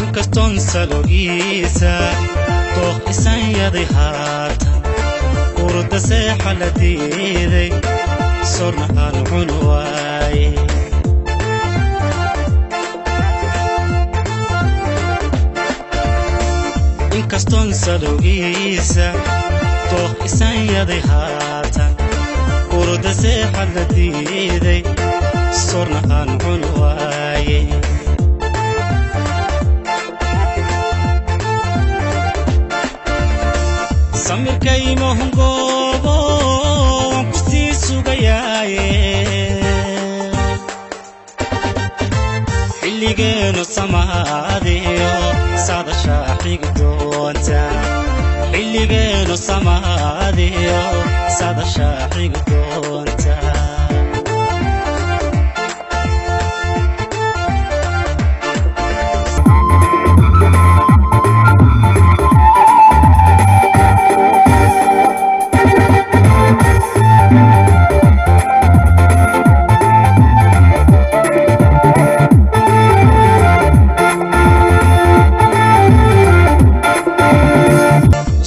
Inkastoon salogiisa dooq isan yaday haatan urda seexa la diiday sorna aan cun waaye. Inkastoon salogiisa dooq isan yaday haatan urda seexa la diiday sorna aan cun waaye. Samirkayma hungoobo waan ku sii sugayaaye xilligeenu samaadiyo saadashaa xigi doonta, xilligeenu samaadiyo saadashaa xigi doonta.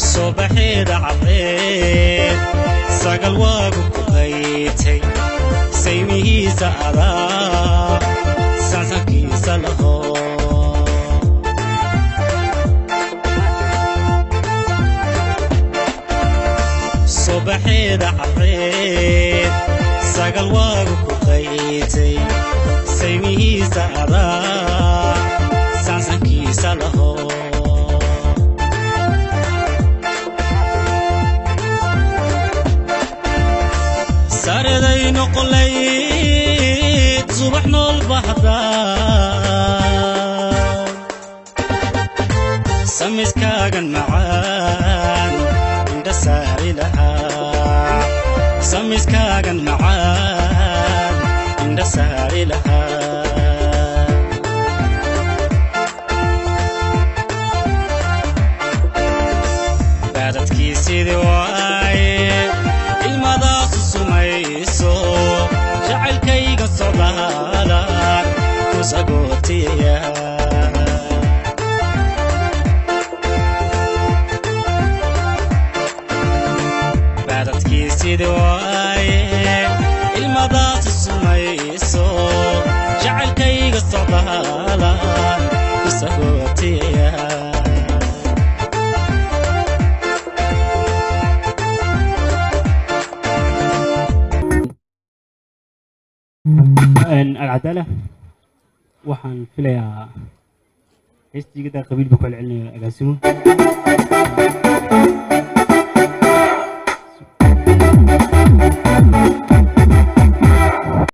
Subaxeeda cadceed sagal waagu ku qaytay saymihiisa adaa sansankiisa laho. Subaxeeda cadceed sagal waagu ku qaytay saymihiisa adaa sansankiisa laho. Sareday noqolayd subax nool bahdaa samiskaagan macaan indha saari lahaa, samiskaagan macaan indha saari lahaa. Baadadkiisidii waaye ilmadaasu sumayso jacaylkayga socdaalaan ku sagootiya. Baadadkiisidii waaye ilmadaasu sumayso jacaylkayga socdaalaan ku sagootiya. Alcadaala waxaan filayaa heestiigada qabiil buu ku celcelinaya agaasimo.